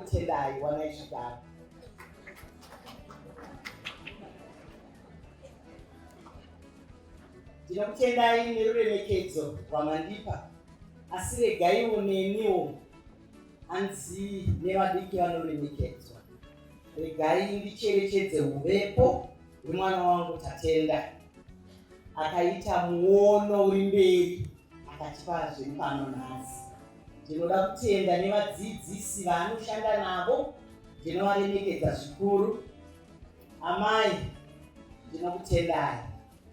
Ndinokutendai, wanai zvigaro. Ndinokutendai neruremekedzo rwamandipa, asi regaiwo neniwo hanzi nevadiki vanoremekedzwa. Regai ndicherechedze huvepo hwemwana wangu Tatenda akaita muono uri mberi akatipa zviri pano nhasi. Ndinoda kutenda nevadzidzisi vaanoshanda navo, ndinovaremekedza zvikuru. Amai, ndinokutendai,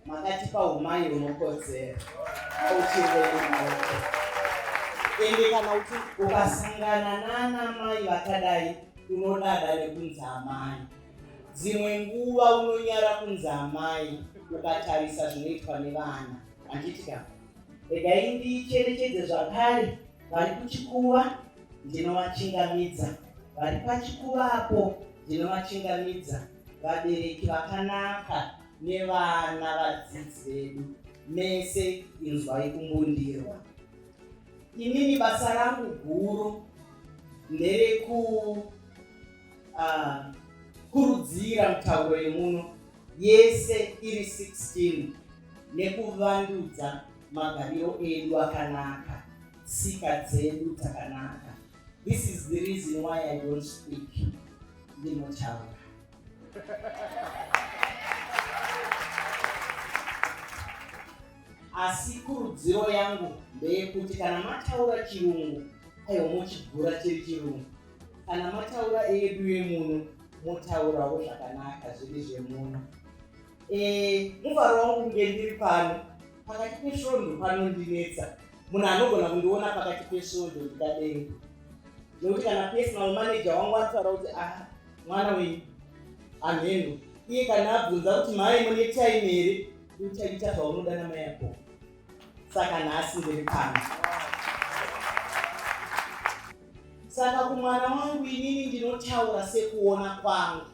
makatipa umai hunokodzera ende kana uti ukasangana nana mai vakadai unodada nekunzi amai. Dzimwe nguva unonyara kunzi amai ukatarisa zvinoitwa nevana, handiti ka? Regai ndicherechedze zvakare vari kuchikuva ndinovachingamidza, vari pachikuva apo ndinovachingamidza, vabereki vakanaka nevana vadzidzi vedu mese inzwai kumbundirwa. Inini basa rangu guru ndereku uh, kurudzira mutauro yemuno yese iri 16 nekuvandudza magariro edu akanaka, tsika dzedu dzakanaka. This is the reason why I don't speak. Ndinotaura. Asi kurudziro yangu ndeyekuti kana mataura chirungu, aiwa mochigura chiri chirungu. Kana mataura edu yemuno, motaurawo zvakanaka zviri zvemuno. Eh, mufaro wangu kunge ndiri pano pakati pesvondo panondinetsa. Munhu anogona kundiona pakati pesvondo ndikadenga, nekuti kana personal manager wangu anotaura kuti ah, mwana wenyu amheno iye kana abvunza kuti mai mune time here, uchaita zvaunoda namai ako. Saka nhasi ndiri pano. Saka kumwana wangu inini ndinotaura sekuona kwangu.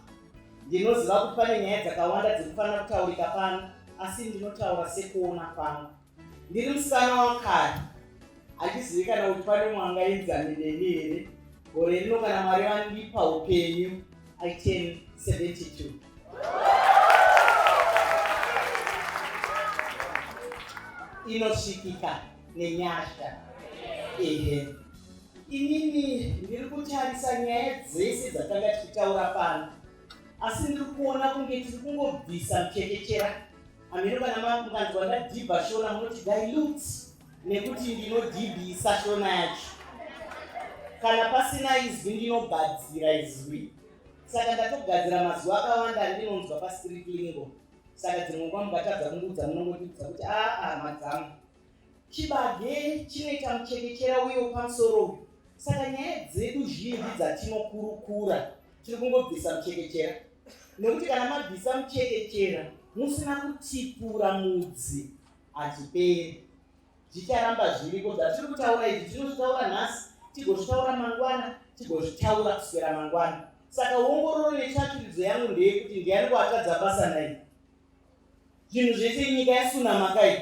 Ndinoziva kuti pane nyaya dzakawanda dzinofanira kutaurika pano, asi ndinotaura sekuona kwangu. Ndiri musikana wakare, handizivi kana kuti pane umwe angaenzane neni here. Gore rino kana Mwari vandipa upenyu, I turn 72. Inosvikika nenyasha. Ehe. Inini ndiri kutarisa nyaya dzese dzatanga tichitaura pano, asi ndiri kuona kunge tiri kungobvisa muchekechera. Hameno kana mukanzwa ndadhibha Shona munoti dilute, nekuti ndinodhibhisa Shona yacho. Kana pasina izwi ndinogadzira izwi. Saka ndatogadzira mazwi akawanda andinonzwa pastreet lingo. Saka dzimwe nguva mukatadza kundiudza munongondiudza kuti aa madzangu. Chibage chinoita muchekechera uye wepamusoro uyu. Saka nyaya dzedu zhinji dzatinokurukura tiri kungobvisa muchekechera, nekuti kana mabvisa muchekechera musina kutipura mudzi hazviperi, zvicharamba zviriko. Zvatiri kutaura izvi tinozvitaura nhasi, tigozvitaura mangwana, tigozvitaura kuswera mangwana. Saka ongororo netsvakiridzo yangu ndeyekuti ndiani kwatadza basa nai zvinhu zvese nyika yasunama kai,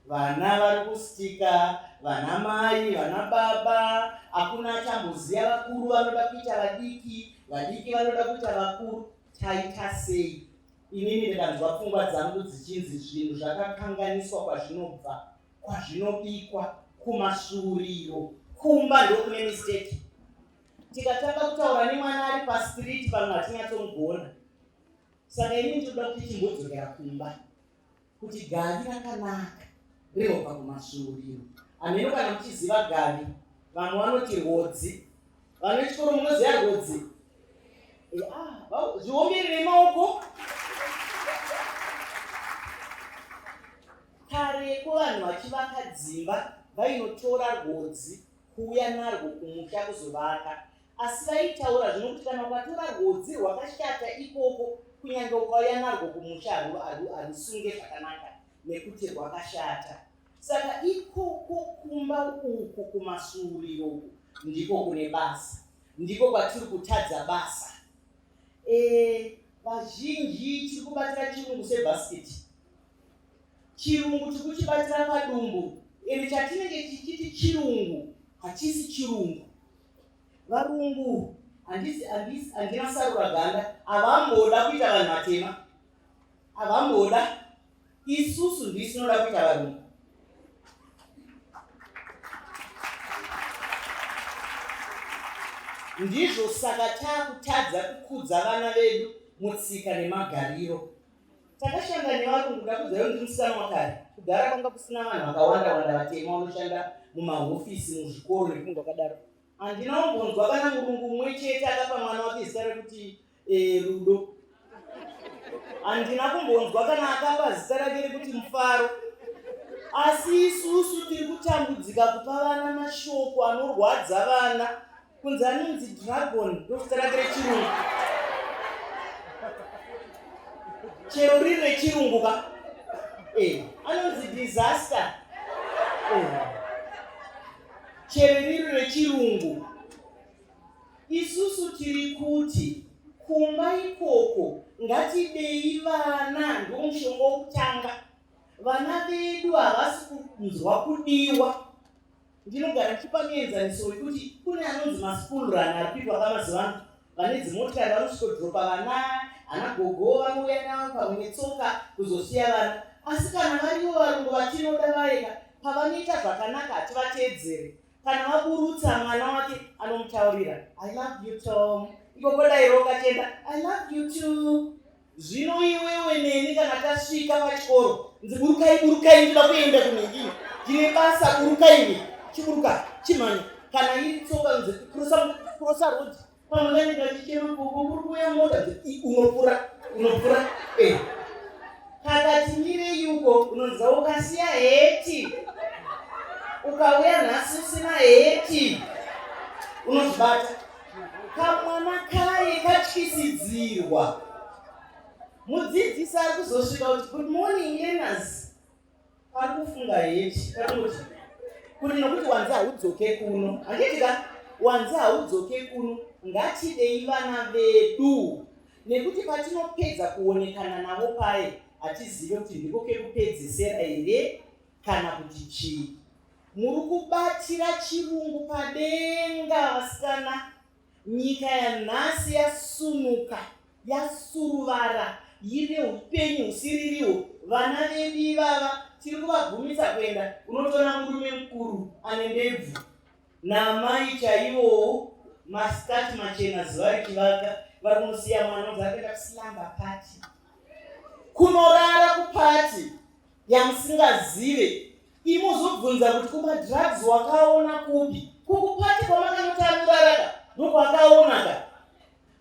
vana vari kustika, vana mai, vana baba, hakuna achamboziva. Vakuru vanoda kuita vadiki, vadiki vanoda kuita vakuru. Taita sei? Inini ndikanzwa pfungwa dzangu dzichinzi zvinhu zvakakanganiswa kwazvinobva, kwazvinobikwa, kumasvuuriro, kumba ndokune mistake. Tikatanga kutaura nemwana ari pastreet pamwe hatinyatsomugona. Saka ini ndinoda kuti timbodzokera kumba, kuti gavi rakanaka rinobva kumasvuuriro. Hameno kana muchiziva gavi, vamwe vanoti rwodzi. Vana vechikoro munoziva rwodzi? Zviomere nemaoko. Kareko vanhu vachivaka dzimba vainotora rwodzi kuuya narwo kumusha kuzovaka. Asi vaitaura zvino kuti kana ukatora rwodzi rwakashata ikoko, kunyange ukauya narwo kumusha harusunge zvakanaka nekuti rwakashata. Saka ikoko kumba uku kumasvuuriro uku ndiko kune basa, ndiko kwatiri kutadza basa. Vazhinji tiri kubatira chirungu sebhasikiti. Chirungu tiri kuchibatira padumbu, ende chatinenge tichiti chirungu hachisi chirungu. Varungu Handisi handisi handina sarura ganda. Havamboda kuita vanhu vatema. Havamboda. Isusu ndisu tinoda kuita varungu. Ndizvo saka taakutadza kukudza vana vedu mutsika nemagariro. Takashanda nevarungu ndakudzai kuti musikana wakare kudhara kwanga kusina vanhu vakawanda wanda vatema vanoshanda mumahofisi muzvikoro nekumwe kwakadaro. Handina kumbonzwa kana murungu umwe chete akapa mwana wake zita rekuti eh, Rudo. Handina kumbonzwa kana akapa zita rake rekuti Mufaro. Asi isusu tiri kutambudzika kupa vana mashoko anorwadza vana kunzi anonzi Dragon ndozita rake rechirungu. Chero riri rechirungu ka eh, anonzi disaster eh. Chero riri rechirungu. Isusu tiri kuti kumba ikoko ngatidei vana ndomushonga wokutanga. Vana vedu havasi kunzwa kudiwa. Ndinogara ndichipa mienzaniso wekuti kune anonzi maschool run ari kuitwa kamazuva ano. Vane dzimotikari vanosvikodhiropa vana, ana gogo vanouya navo pamwe netsoka kuzosiya vana. Asi kana varivo varungu vatinoda vayeka, pavanoita zvakanaka hativateedzere. Kana vaburutsa mwana wake anomutaurira, I love you Tom. Ikoko dairo ukachienda, I love you too. Zvino iwewe neni kana tasvika pachikoro, nzi burukai burukai ndoda kuenda kunhingi. Ndine basa burukai ini. Chiburuka, chimhanya. Kana iri tsoka nzi kurosa kurosa road. Pamwe vanenge vachichema gogo kuri kuuya mota nzi unopfura unopfura eh. Kakati mirei uko unonzwa ukasiya heti. Ukauya nhasi usina heti. Unozvibata. Kamwana kaye katyisidzirwa. Mudzidzisi ari kuzosvika kuti good morning learners. Ari kufunga heti. Ari kuti nokuti wanzi haudzoke kuno. Handiti ka? Wanzi haudzoke kuno. Ngatidei vana vedu. Nekuti patinopedza kuonekana navo paye hatizive kuti ndiko kekupedzesera here kana kuti chii. Muri kubatira chirungu padenga vasikana. Nyika yanhasi yasunuka, yasuruvara, yine upenyu husiririwo. Vana vedu ivava tiri kuvagumisa kuenda. Unotoona murume mukuru ane ndebvu naamai chaivowo masikati machena zuva richivaka vari kunosiya mwana unzi akaenda kuslumber party kunorara kupati yamusingazive imozobvunza kuti kumadrugs wakaona kupi kukupati kwamakanotanguraraka ndokwakaonaka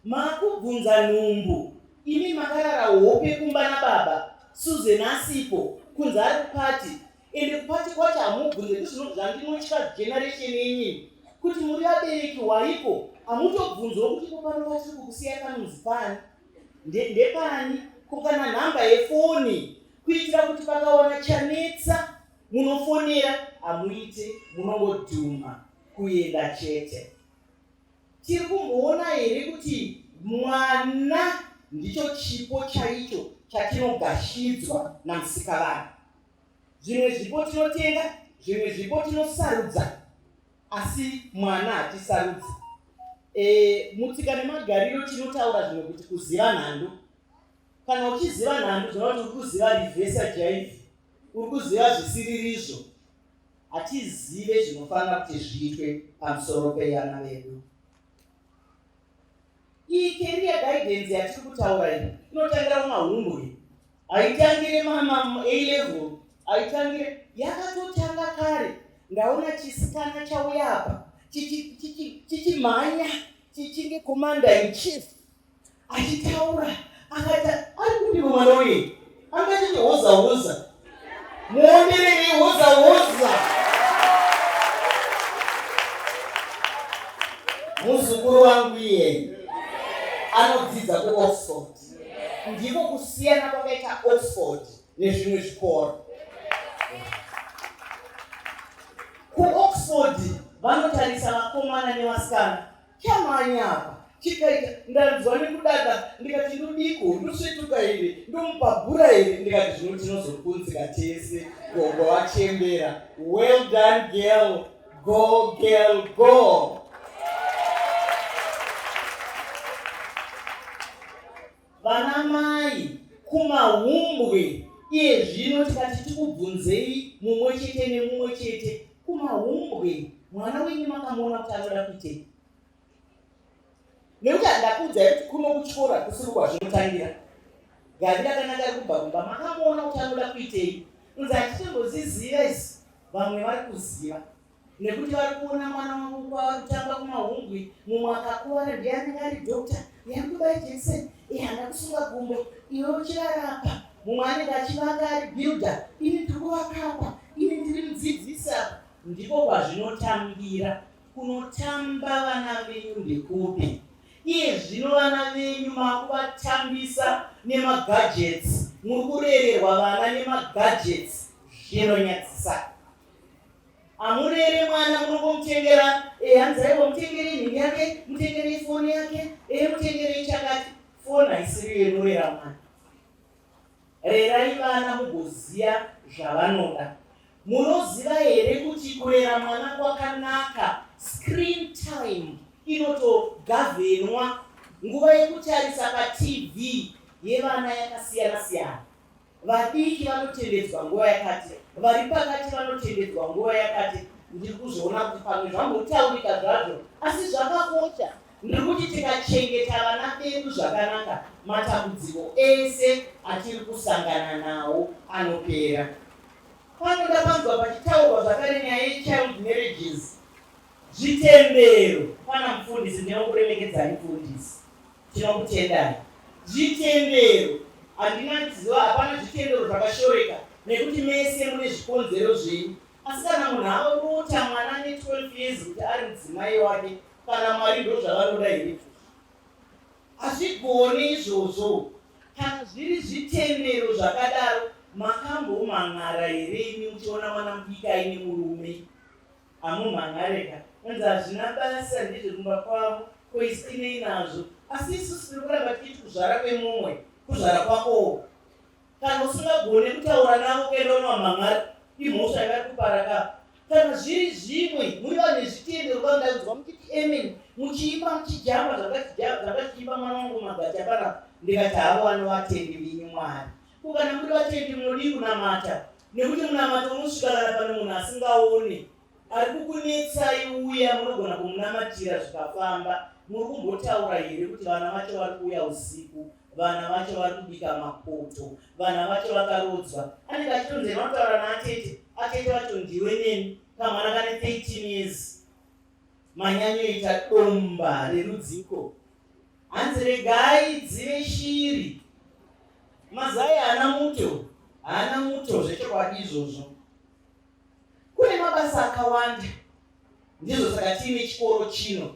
makubvunza nhumbu imi makarara hope kumba nababa Susan asipo kunzi ari kupati ende kupati kwacho hamubvunze ndizvino zvandinotya generation yenyini kuti muri vabereki waiko hamutobvunzwo kuti ko pano patiri kukusiya panonzi pani ndepani ko kana nhamba yefoni kuitira kuti pakawana chanetsa munofonera hamuite munongodhuma kuenda chete tiri kumboona here kuti mwana ndicho chipo chaicho chatinogashidzwa namusikavanhu zvimwe zvipo tinotenga zvimwe zvipo tinosarudza asi mwana hatisarudzi e, mutsika nemagariro tinotaura zvimwe kuti kuziva nhando Kana uchiziva nhando zvoreva kuti uri kuziva reverse jive, uri kuziva zvisiririzvo. Hatizive zvinofanira kuti zviitwe pamusoro pevana vedu. Iyi career guidance yatiri kutaura iyi inotangira mumahumbwe, haitangire mama A level, haitangire yakatotanga kare. Ndaona chisikana chauya apa chichimhanya chichinge commander in chief achitaura akati ari kupi mwana uye anga achiti hoza hoza muonererei hoza hoza muzukuru wangu iye anodzidza kuOxford ndiko kusiyana kwakaita Oxford nezvimwe zvikoro kuOxford vanotarisa vakomana nevasikana Chamhanya apa chikaita ndanzwa nekudada ndikati ndodiko ndosvetuka here ndomupa bhura here ndikati zvino tinozopunzika tese gogo vachembera well done girl go girl go. Vana mai kumahumbwe iye zvino tikati tikubvunzei mumwe chete nemumwe chete kumahumbwe mwana wenyu makamuona kuti anoda kuitei? Nekuti handakuudzai kuti kuno kuchikoro hakusiri kwazvinotangira. Gavi rakanaka riri kubva kumba makamuona kuti anoda kuitei? Unzi hatitomboziziva isu vamwe vari kuziva. Nekuti vari kuona mwana wavo kwavari kutamba kumahumbwe, mumwe akakuvara ndiye anenge ari doctor, iye ari kubaya jekiseni, iye haana kusunga gumbo, iwe uchivarapa. Mumwe anenge achivaka ari builder, ini ndiri kuvaka apa, ini ndiri mudzidzisi apa. Ndiko kwazvinotangira. Kunotamba vana venyu ndekupi? Iye zvino vana venyu makuvatambisa nemagadgets, muri kurererwa vana nemagadgets, zvinonyadzisa. Hamurere mwana munongomutengera eh, hanzi aiwa mutengerei nhingi yake, mutengerei foni yake, eh, mutengerei chakati. Foni haisiriyo inorera mwana. Rerai vana mugoziva zvavanoda. Munoziva here kuti kurera mwana kwakanaka screen time inotogavhenwa nguva yekutarisa paTV yevana yakasiyana siyana. Vadiki vanotendedzwa nguva yakati, vari pakati vanotendedzwa nguva yakati. Ndiri kuzviona kuti pamwe zvambotaurika zvazvo, asi zvakakosha. Ndiri kuti tikachengeta vana vedu zvakanaka, matambudziko ese atiri kusangana nawo anopera. Pano ndapanzwa pachitaurwa zvakare nyaya yechild marriages, zvitendero. Pana mufundisi, ndinokuremekedzai mufundisi. Tinokutendai. Zvitendero handina ziva, hapana zvitendero zvakashoreka nekuti mese mune zvikonzero zvenyu. Asi kana munhu arota mwana ane 12 years kuti ari mudzimai wake, kana Mwari ndozvavanoda here izvozvo? Hazvigoni izvozvo. Kana zviri zvitendero zvakadaro, makambomhan'ara here imi muchiona mwana mudiki aine murume? Hamumhan'are ka. Hanzi hazvina basa ndezvekumba kwavo ko isu tinei nazvo. Asi isusu tiri kuramba tichiti kuzvara kwemumwe kuzvara kwakowo. Kana usingagone kutaura navo kuenda unovamhan'ara imhosva yavari kupara ka. Kana zviri zvimwe muri vanhu vezvitendero ka ndanzwa muchiti amen muchiimba muchijamba zvakachiimba mwana wangu magacha panapa ndikati havo vanovatendi venyu Mwari. Ko kana muri vatendi munodii kunamata? Nekuti munamato unosvika kana pane munhu asingaone ari kukunetsai uya munogona kumunamatira zvikafamba. Muri kumbotaura here kuti vana vacho vari kuuya usiku, vana vacho vari kubika mapoto, vana vacho vakarodzwa. Anenge achitonzi vanotaura naatete, atete vacho ndiwe neni, kamwana kane 13 years. Manyanyoita domba rerudziko. Hanzi regai dzive shiri. Mazai haana muto, haana muto zvechokwadi izvozvo. Kune mabasa akawanda, ndizvo saka tiine chikoro chino.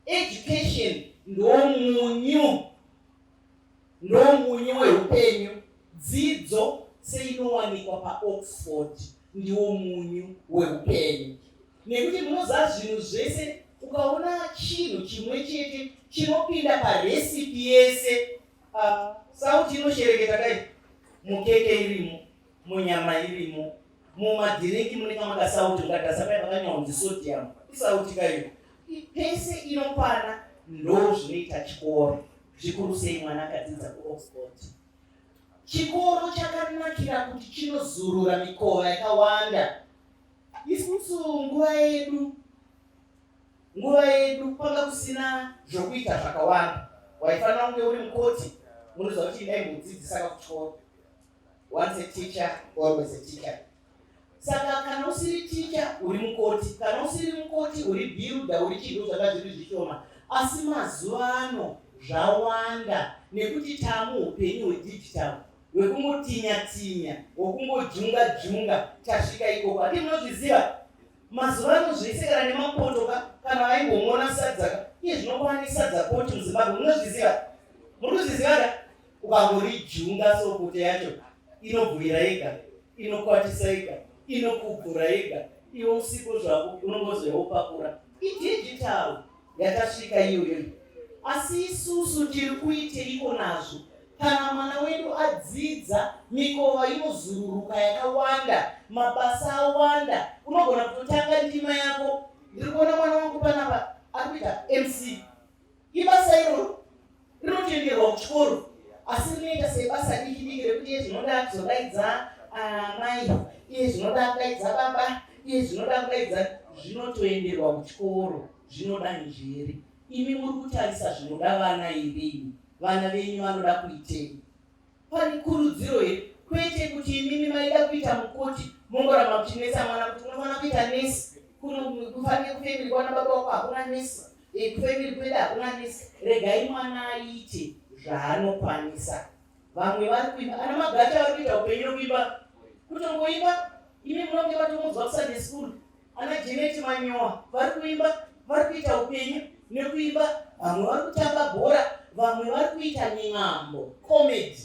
Education ndomunyu, ndomunyu weupenyu. Dzidzo seinowanikwa paOxford ndiwo munyu weupenyu. Nekuti munoziva zvinhu zvese, ukaona chinhu chimwe chete chinopinda paresipi yese, sauti inoshereketa kai, mukeke irimo, munyama irimo, mumadhiringi mune kamwe kasauti, ukatarisa paya pakanyorwa kunzi sodium, isauti kaiyo. Pese inokwana, ndo zvinoita chikoro, zvikuru sei mwana akadzidza kuOxford. Chikoro chakanakira kuti chinozurura mikova yakawanda. Isusu nguva yedu nguva yedu kwanga kusina zvokuita zvakawanda. Waifanira kunge uri mukoti, munoziva kuti ndaimbodzidzisa kakuchikoro. Once a teacher, always a teacher. Saka kana usiri teacher uri mukoti, kana usiri mukoti uri builder, uri chinhu zvanga zviri zvishoma. Asi mazuva ano zvawanda nekuti taamuhupenyu hwedigital hwekungotinya tinya, hwekungojunga junga tasvika ikoko. Hati munozviziva? Mazuva ano zvese kana nemapoto ka, kana vaimbomona sadza ka, iye zvino kwaane sadza poti muZimbabwe, munozviziva? Muri kuzviziva ka? Ukangorijunga so poto yacho inobvuyira yega, inokwatisa yega, inokugura yega, iwe usipo zvako unongozoya wopakura. Idigital yatasvika iyoyo. Asi isusu tiri kuiteiko nazvo? Kana mwana wedu adzidza, mikova inozururuka yakawanda, mabasa awanda, unogona kutotanga ndima yako. Ndiri kuona mwana wangu panapa ari kuita MC. Ibasa iroro rinotenderwa kuchikoro. Asi rinoita sebasa diki diki rekuti iye zvinoda kuzodaidza amai, iye zvinoda kudaidza baba, iye zvinoda kudaidza, zvinotoenderwa kuchikoro, zvinoda njere. Imi muri kutarisa zvinoda vana here imi? Vana venyu vanoda kuitei? Pane kurudziro here? Kwete kuti imimi maida kuita mukoti mongoramba muchinetsa mwana kuti unofanira kuita nesi, kuno kufanire kufamily kwana baba wako hakuna nesi, kufamily kwedu hakuna nesi. Regai mwana aite zvaanokwanisa. Vamwe vari kuimba, ana magacha vari kuita upenyu nekuimba, kutongoimba. Imi munonge matomudzwa kuSunday school. Ana Janet Manyowa vari kuimba, vari kuita upenyu nekuimba. Vamwe vari kutamba bhora, vamwe vari kuita min'ambo, comedy.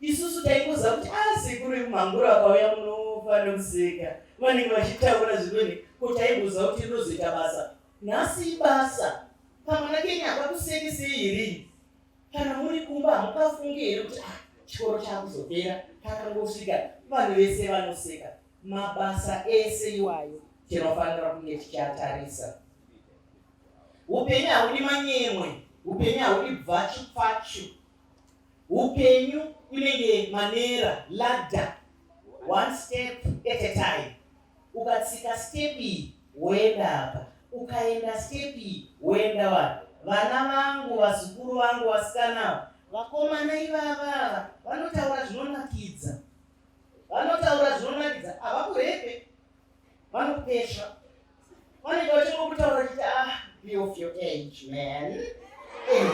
Isusu taingoziva kuti ah, sekuru vekumhangura vakauya munofa nekuseka, vanenge vachitaura zvimweni, ko taimboziva kuti rinozoita basa. Nhasi ibasa. Pamwana kenyu hakakusekesei here? Kana muri kumba hamukafungi here kuti ah, chikoro chakuzopera, kakangosvika vanhu vese vanoseka. Mabasa ese iwayo tinofanira kunge tichiatarisa. Upenyu haudi manyemwe, upenyu haudi bvachu pfachu. Upenyu unenge manera, ladder, one step at a time. Ukatsika step iyi woenda apa, ukaenda step iyi woenda wani. Vana vangu, vazukuru vangu, vasikana, vakomana ivava ava vanotaura zvinonakidza. Vanotaura zvinonakidza, havakurepe, vanokupesva. Vanenge vachingokutaura vachiti ah, be of your age man. Eh.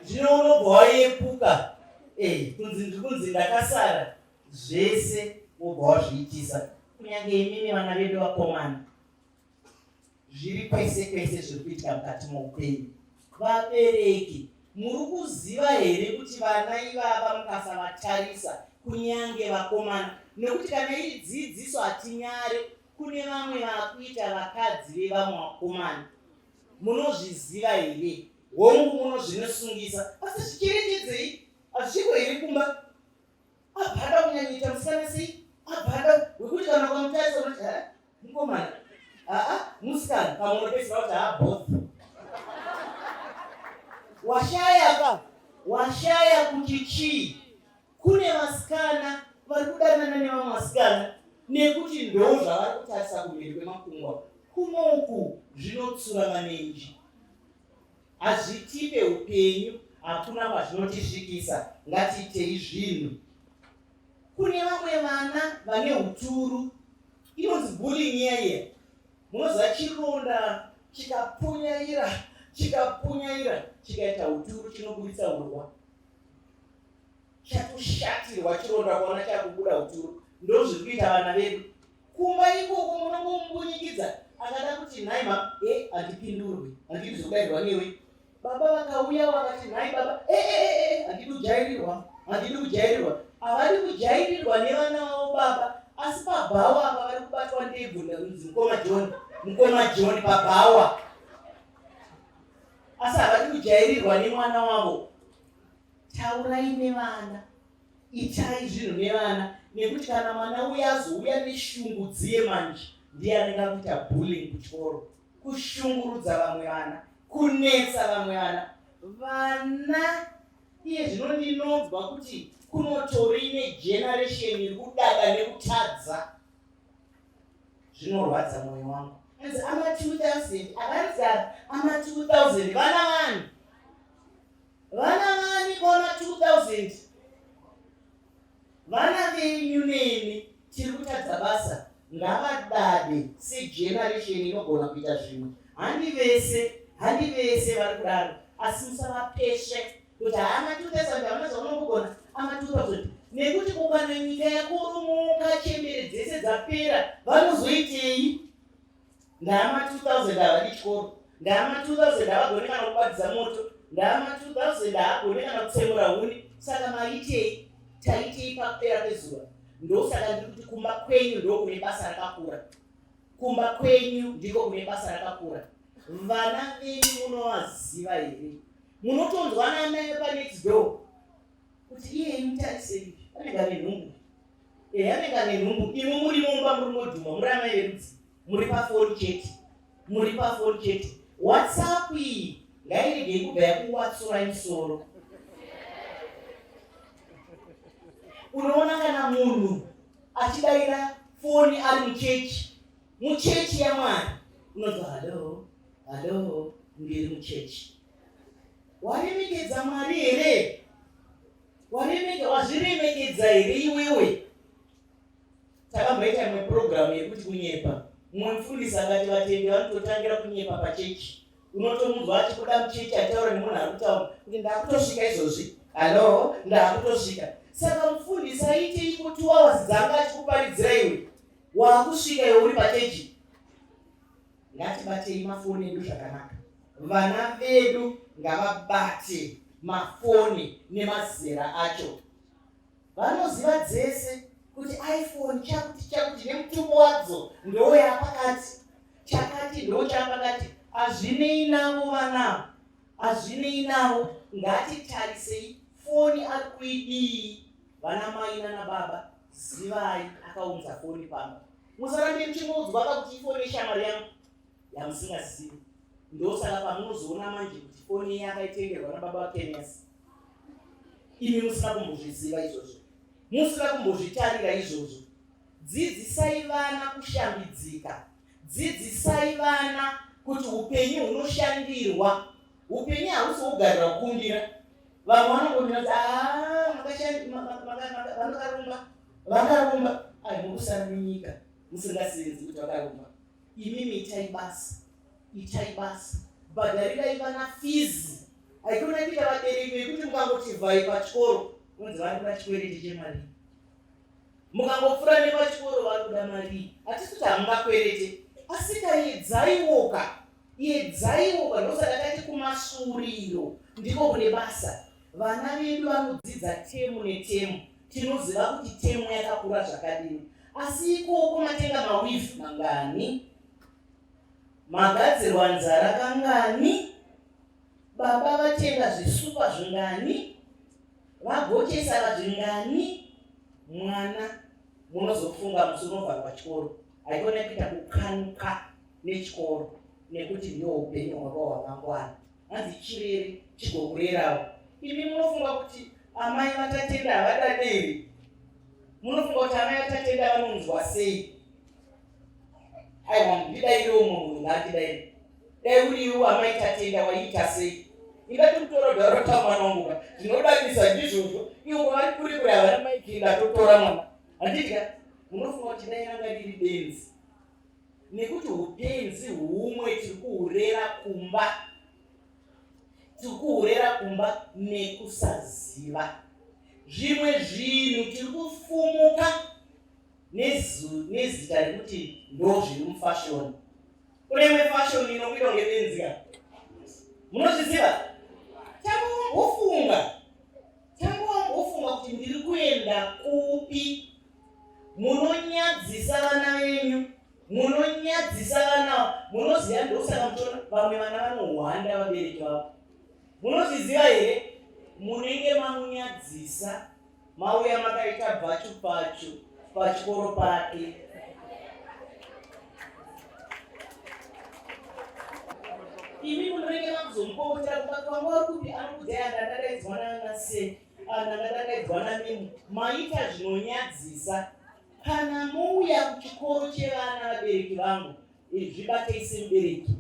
Zvino unobva wayepuka eh, kunzi ndiri kunzi ndakasara zvese wobva wazviitisa. Kunyange imimi vana vedu vakomana, Zviri kwese kwese zviri kuitika mukati moupenyu. Vabereki, muri kuziva here kuti vana ivava mukasavatarisa, kunyange vakomana, nekuti kana iri dzidziso hatinyare, kune vamwe vakuita vakadzi vevamwe vakomana. Munozviziva here? Hongu, munozvinosungisa, asi zvicherechedzei. Hazvichiko here kumba? Abva ada kunyanyoita musikana sei? Abva ada wekuti kana ukamutarisa unoti ha mukomana aa musikana, pamwe unopedzisira kuti haa both. Washaya ka, washaya kuti chii. Kune vasikana vari kudanana nevamwe vasikana nekuti ndo zvavari kutarisa kumhiri kwemakungwa. Kunoku zvinotsura manenji. Hazvitipe upenyu, hakuna kwazvinotisvikisa. Ngatiitei zvinhu. Kune vamwe vana vane uturu, inonzi bullying iya iya. Munoziva chironda chikapunyaira, chikapunyaira chikaita uturu chinoburitsa urwa. Chatoshatirwa chironda kuona chakubuda uturu. Ndozviri kuita vana vedu. Kumba ikoko munongombunyikidza akada kuti nhai ma e handipindurwi, handidi zvekudairwa newe. Baba vakauya vakati nhai baba e e e e handidi kujairirwa, handidi kujairirwa. Havadi kujairirwa nevana vavo baba, asi pabhawa apa vari kubatwa ndebvu nekunzi mukoma John, mukoma John pabhawa. Asi havadi kujairirwa nemwana wavo. Taurai nevana. Itai zvinhu nevana nekuti kana mwana uya azouya neshungu dziye manje ndiye anenge akuita bullying kuchikoro, kushungurudza vamwe vana, kunetsa vamwe vana. Vana iye zvino ndinonzwa kuti kunotori negeneration iri kudada nekutadza. Zvinorwadza mwoyo wangu. Anzi ama 2000, akanzi ama 2000 vana vanhu. Vana vani kwana 2000? Vana venyu neni tiri kutadza basa, ngavadade segeneration inogona kuita zvimwe. Handi vese, handi vese vari kudaro, asi musavapesve kuti haana 2000 havana zvavanombogona ama 2000, nekuti kukana nyika yakurumuka chembere dzese dzapera vanozoitei? Ndaama 2000 havadi chikoro, ndaama 2000 havagone kana kubatidza moto, ndaama 2000 haagone kana kutsemura huni. Saka maitei? Taitei pakupera kwezuva? Ndosaka ndiri kuti kumba kwenyu ndo kune basa rakakura. Kumba kwenyu ndiko kune basa rakakura. Vana venyu munovaziva here? Munotonzwa naamai panext door kuti iye mutarisei anenge ane nhumbu. Ehe, anenge ane nhumbu. Imwi muri mumba muri ngodhuma, muri amai verudzi, muri pafoni chete, muri pafoni chete. WhatsApp iyi Ngairegei kubva yakuwatsurai musoro. Unoona kana munhu achidaira foni ari muchechi, muchechi yaMwari, unonzwa halo halo, ndiri muchechi. Waremekedza Mwari here? Waremeke, wazviremekedza here iwewe? Takamboita imwe purogiramu yekuti kunyepa. Mumwe mufundisi akati vatendi vanototangira kunyepa pachechi. Unotomunzwa achibuda muchechi achitaura nemunhu ari kutaura kuti ndakutosvika izvozvi, hallo, ndakutosvika. Saka mufundisi aiteiko 2 hours dzanga achikuparidzira iwe waakusvika iwe uri pachechi? Ngatibatei mafoni edu zvakanaka. Vana vedu ngavabate mafoni nemazera acho. Vanoziva dzese kuti iPhone chakuti chakuti nemutupo wadzo ndoyapakati chakati ndochapakati. Hazvinei navo vana, hazvinei navo. Ngatitarisei foni ari kuidii. Vana mai nana baba, zivai akaunza foni pano. Musarambe muchingoudzwa ka kuti ifoni yeshamwari yangu yamusingazivi. Ndosaka pamunozoona manje kuti foni iyi akaitengerwa nababa vaKenias. Imi musina kumbozviziva izvozvo, musina kumbozvitarira izvozvo. Dzidzisai vana kushambidzika. Dzidzisai vana kuti upenyu hunoshandirwa. Upenyu hausi hwokugarira kukumbira. Vamwe vanongomira kuti ah, vakaromba, vakaromba. Ai, mukusara nenyika musingasenzi kuti vakaromba. Imimi itai basa, itai basa, bhadharirai vana fizi. Haikona kuita vabereki vekuti mukangoti vhai pachikoro unzi vari kuda chikwereti chemari, mukangopfuura nepachikoro vari kuda mari. Hatisi kuti hamungakwerete, asi kaedzaiwoka, edzaiwoka. Ndosaka tati kumasuriro ndiko kune basa. Vana vedu vanodzidza temu netemu, tinoziva kuti temu yakakura zvakadini, asi ikoko matenga mawivhi mangani, magadzirwa nzara kangani, baba vatenga zvisupa zvingani, vagochesara zvingani, mwana munozofunga musi unovharwa chikoro. Haikona kuita kukanuka nechikoro nekuti ndiwo upenyu hwako hwamangwana. Hanzi chirere chigokurerawo. Imi munofunga kuti amai vaTatenda havadade here? Munofunga kuti amai vaTatenda vanonzwa sei? Aiwa, ndidairewo mumwe munhu ngaandidaire. Dai uri iwe amai Tatenda waiita sei? Ingati kutora dhara mwana wangu ka. Zvinodadisa ndizvozvo. Ivo vari kure kure havana maiki ndatotora mwana. Handiti ka? Munofunga kuti dai ranga riri benzi. Nekuti hupenzi humwe tiri kuhurera kumba. Tiri kuhurera kumba nekusaziva. Zvimwe zvinhu tiri kufumuka nezita rekuti ndo zviri mufashoni. Kune imwe fashoni inokuita kunge benzi ka. Munozviziva? Tanga wambofunga kuti ndiri kuenda kupi? Munonyadzisa vana venyu, munonyadzisa vana. Munoziva, ndosaka muchiona vamwe vana vanohwanda vabereki vavo. Munozviziva here? Munenge mamunyadzisa, mauya makaita bvachu pachu pachikoro pake. Imi munenge makuzomupopotera kumba kwanga uri kupi, anokudzai andadadaidzwa nana se andadadaidzwa namimu. Maita zvinonyadzisa. Kana mouya kuchikoro chevana vabereki vangu, zvibatei semubereki.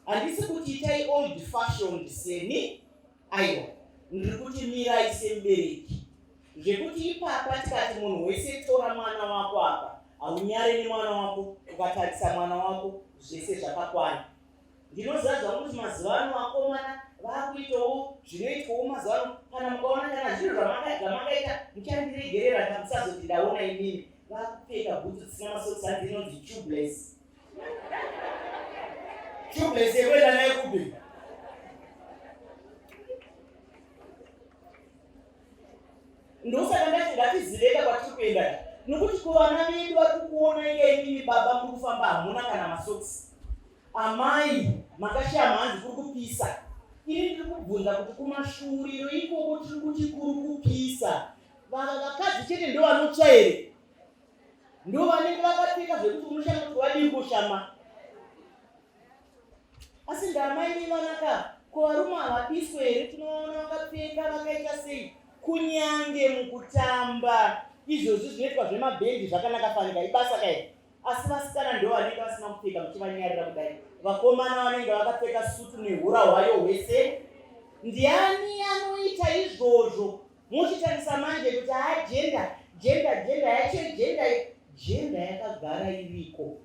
Handisi kuti itai old fashioned seni, aiwa, ndiri kuti mirai semubereki. Zvekuti ipapa tikati munhu wese tora mwana wako apa, haunyare nemwana wako, ukatarisa mwana wako zvese zvakakwana. Ndinoziva zvangu kuti mazuva ano vakomana vakuitawo zvinoitwawo mazuva ano. Kana mukaona kana zviro zvamakaita muchandiregerera, kana musazoti ndaona inini. Vakupfeka bhutsu dzisina masokisi, hanzi inonzi tubeless. Tubeless yekuenda nayo kupi? Ndosaka ndati ngatiziveka kwatiri kuenda, nokuti kuvana vedu vari kukuona inga imimi baba muri kufamba hamuna kana masokisi, amai makashaya mhanzi kuri kupisa. Ini ndiri kubvunza kuti kumashuriro ikoko tiri kuti kuri kupisa, vava vakadzi chete ndo vanotsva here? Ndo vanenge vakapfeka zvekuti unoshama kuti vadii kushama, asi ndamai nevana ka. Ko varume havabiswe here? Tinovaona vakapfeka vakaita sei? Kunyange mukutamba izvozvi zvinoitwa zvemabhendi zvakanaka fanika ibasa kai asi vasikana ndo vanenge vasina kupfeka muchivanyarira kudai vakomana vanenge vakapfeka sutu nehura hwayo hwese ndiani anoita izvozvo Muchitarisa manje kuti haa gender gender gender yacho gender gender yakagara iriko.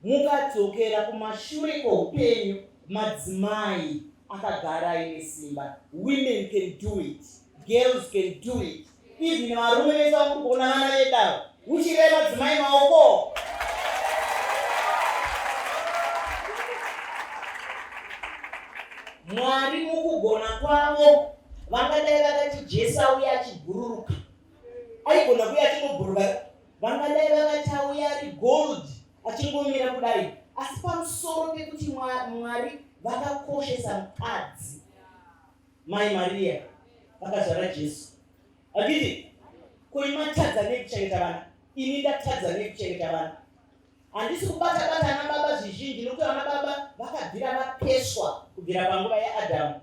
Mukadzokera kumashure kweupenyu madzimai akagara aine simba. Women can do it. Girls can do it. Even varume vese vamuri kuona vana vedu ava. Uchirai madzimai maoko. Mwari mukugona kwavo vangadai vakati Jesu auya achibhururuka, aigona kuuya achingobhururuka. Vangadai vakati auya ari gold achingomira kudai, asi pamusoro pekuti Mwari vakakoshesa mukadzi Mai Maria vakazvara Jesu. Handiti ko imatadza nei kuchengeta vana? Ini ndatadza nei kuchengeta vana? Handisi kubata bata ana baba zvizhinji nokuti vana baba vakabvira vapeswa kubvira panguva yaAdhamu.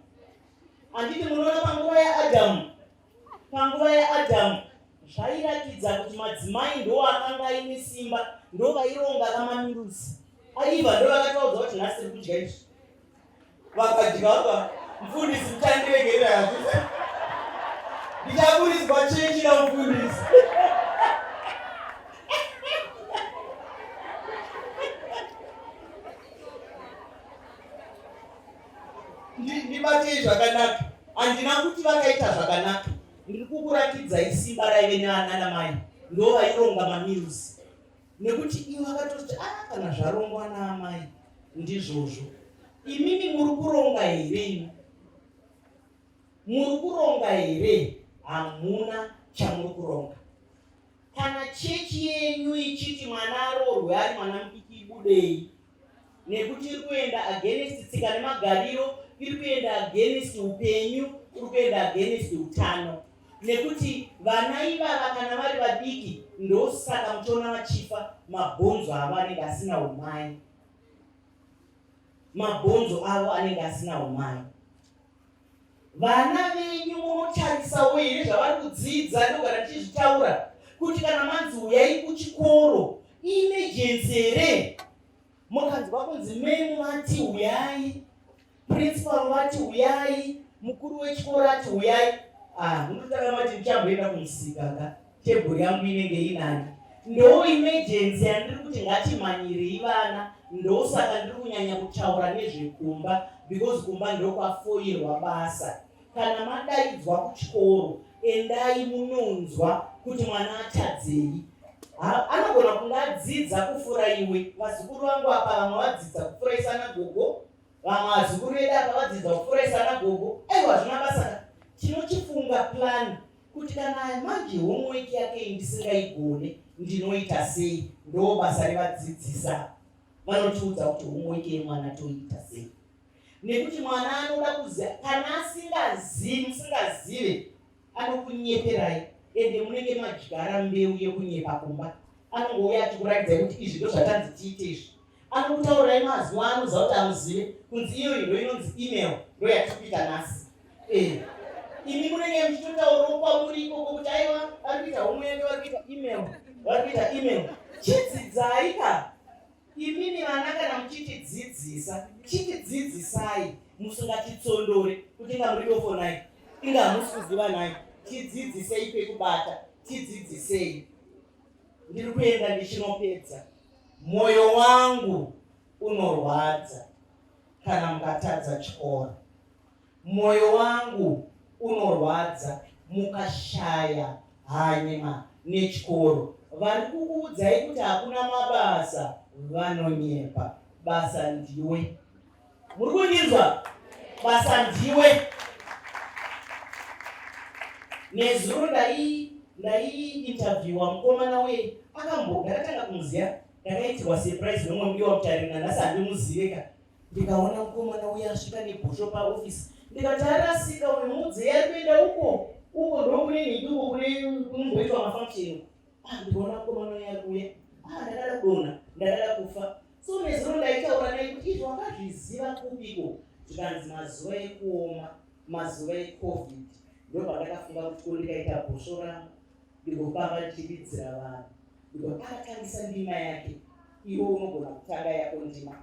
Handiti munoona panguva yaAdhamu, panguva yaAdhamu zvairatidza kuti madzimai ndo akanga aine simba, ndo vaironga kamamiruzi. Aiva ndo vakatovaudza kuti nhasi tiri kudya izvi. Vakadya ka mfundisi muchandiregerera hazvisi. Ndichaburitswa chechi namufundisi. Ndibatei zvakanaka. Handina kuti vakaita zvakanaka. Ndiri kukuratidzai simba raive naana namai. Ndo vaironga mamills. Nekuti ivo vakatoti ah kana zvarongwa naamai ndizvozvo. Imimi muri kuronga here imi? Muri kuronga here? Hamuna chamuri kuronga. Kana chechi yenyu ichiti mwana aroorwe ari mwana mudiki ibudei. Nekuti iri kuenda against tsika nemagariro, iri kuenda against upenyu, iri kuenda against utano. Nekuti vana ivava kana vari vadiki ndosaka muchiona vachifa, mabhonzo avo anenge asina umai. Mabhonzo avo anenge asina umai. Vana venyu munotarisawo here zvavari kudzidza? Ndogara ndichizvitaura kuti kana manzi huyai kuchikoro emergency here? Mukanzwa kunzi memu vati huyai, principal vati huyai, mukuru wechikoro ati huyai, ah, munotanga mati ndichamboenda kumusika ka tebhuru yangu inenge inani. Ndo emergency yandiri kuti ngatimhanyirei vana, ndosaka ndiri kunyanya kutaura nezvekumba because kumba ndokwafoirwa basa. Kana madaidzwa kuchikoro endai munonzwa kuti mwana atadzei. Anogona kunge adzidza kufura iwe. Vazukuru vangu apa vamwe vadzidza kufuraisa nagogo, vamwe vazukuru vedu apa vadzidza kufuraisa nagogo. Aiwa hazvina basa ka. Tinochifunga plan kuti kana manje homework yake iyi ndisingaigone ndinoita sei? Ndo basa revadzidzisa vanotiudza kuti homework yemwana toiita sei, nekuti mwana anoda kuziva. Kana asingazivi, musingazive, anokunyeperai ende munenge madyara mbeu yekunyepa kumba. Anongouya achikuratidzai kuti izvi ndo zvatanzi tiite izvi. Anokutaurirai mazwi aanoziva kuti hamuzive, kunzi iyoyi ndo inonzi email, ndo yatiri kuita nhasi. Eh, imi munenge muchitotaurawo kwamuri ikoko kuti aiwa vari kuita homework, vari kuita email, vari kuita email. Chidzidzai ka imimi vana, kana muchitidzidzisa, chitidzidzisai musingatitsondore kuti inga muri dofo nai, inga hamusi kuziva nai. Tidzidzisei pekubata, tidzidzisei. Ndiri kuenda ndichinopedza. Moyo wangu unorwadza kana mukatadza chikoro. Moyo wangu unorwadza mukashaya hanya nechikoro. Vari kukuudzai kuti hakuna mabasa vanonyepa. Basa ndiwe. Muri kundinzwa? Basa ndiwe. Nezuro ndai ndaiinterviewa mukomana uye akambo ndakatanga kumuziva, ndakaitirwa surprise nomwe mudiwa mutariri, nanhasi handimuzive ka. Ndikaona mukomana uye asvika nebhosvo paofisi, ndikati arasika uyu, muudze ari kuenda uko uko, ndokune nhingi uko kune kunomboitwa mafunction. Ah, ndikaona mukomana uye ari kuuya, ah, ndakada kudonha, ndakada kufa. So nezuro ndaitaura naye kuti izvi wakazviziva kupiko? Zvikanzi mazuva ekuoma, mazuva eCovid, ndopandakafunga kuti ko ndikaita bhosvo rangu ndigofamba ndichiridzira vanhu. Ndigo akatangisa ndima yake. Iwe unogona kutanga yako ndima.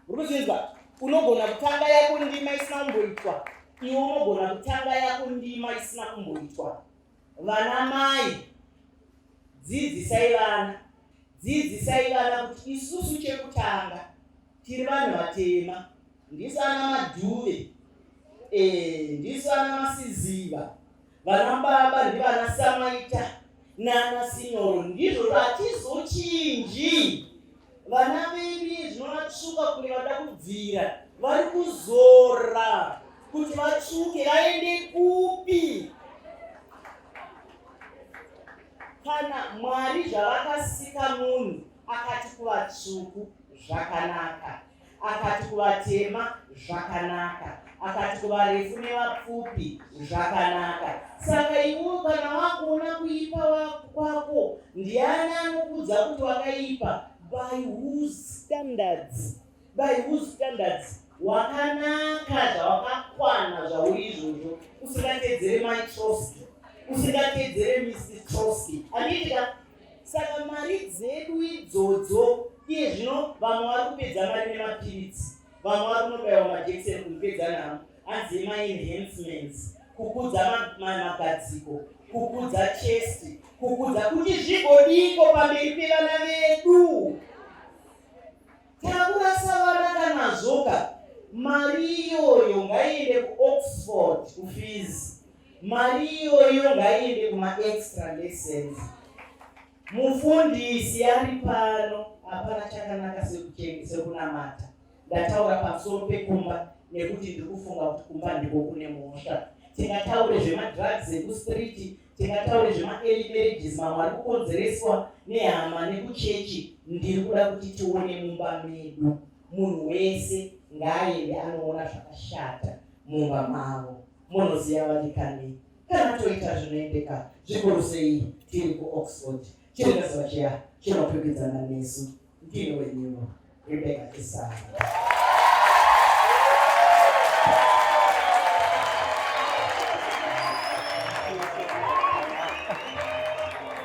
Uri kuzvinzwa? Unogona kutanga yako ndima isina kumboitwa. Iwe unogona kutanga yako ndima isina kumboitwa. Vana mai, dzidzisai vana. Dzidzisai vana kuti isusu chekutanga tiri vanhu vatema, ndisu ana Madhuve, ndisu ana Masiziva, vana baba ndivana Samaita nana Sinyoro, ndizvo hatizochinji. Vana vedu zvinovatsvuka kunge vada kubvira, vari kuzora kuti vatsvuke vaende kupi? Kana Mwari zvavakasika munhu akati kuvatsvuku zvakanaka, akati kuvatema zvakanaka, akati kuvarefu nevapfupi zvakanaka. Saka iwe kana wakuona kuipa kwako, ndiani anokuudza kuti wakaipa? By whose standards? By whose standards? Wakanaka zvawakakwana zvauri izvozvo, usingatedzere Mai Trotsky, usingatedzere Mr Trotsky. Handiitika? Saka mari dzedu idzodzo iye zvino vamwe vari kupedza mari nemapiritsi, vamwe vari kunobaiwa majekiseni kumupedza nhamo, hanzi ema-enhancements, kukudza magadziko, kukudza chest, kukudza kuti zvigodiko pamberi pevana vedu. Takurasa vana kanazvoka, mari iyoyo ngaiende kuOxford kufees, mari iyoyo ngaiende kuma-extra lessons. Mufundisi ari pano, hapana chakanaka sekunamata. Ndataura pamusoro pekumba nekuti ndiri kufunga kuti kumba ndiko kune mhosva. Tingataure zvemadrugs ekustreet, tingataure zvema-early marriages mamwe ari kukonzereswa nehama nekuchechi. Ndiri kuda kuti tione mumba medu, munhu wese ngaaende anoona zvakashata mumba mavo. Munoziva vadikani, kana toita zvinoendeka zvikuru sei tiri kuOxford, chiringazuva chiya chinokwikwidzana nesu. Ndini wenyu Rebecca Chisamba.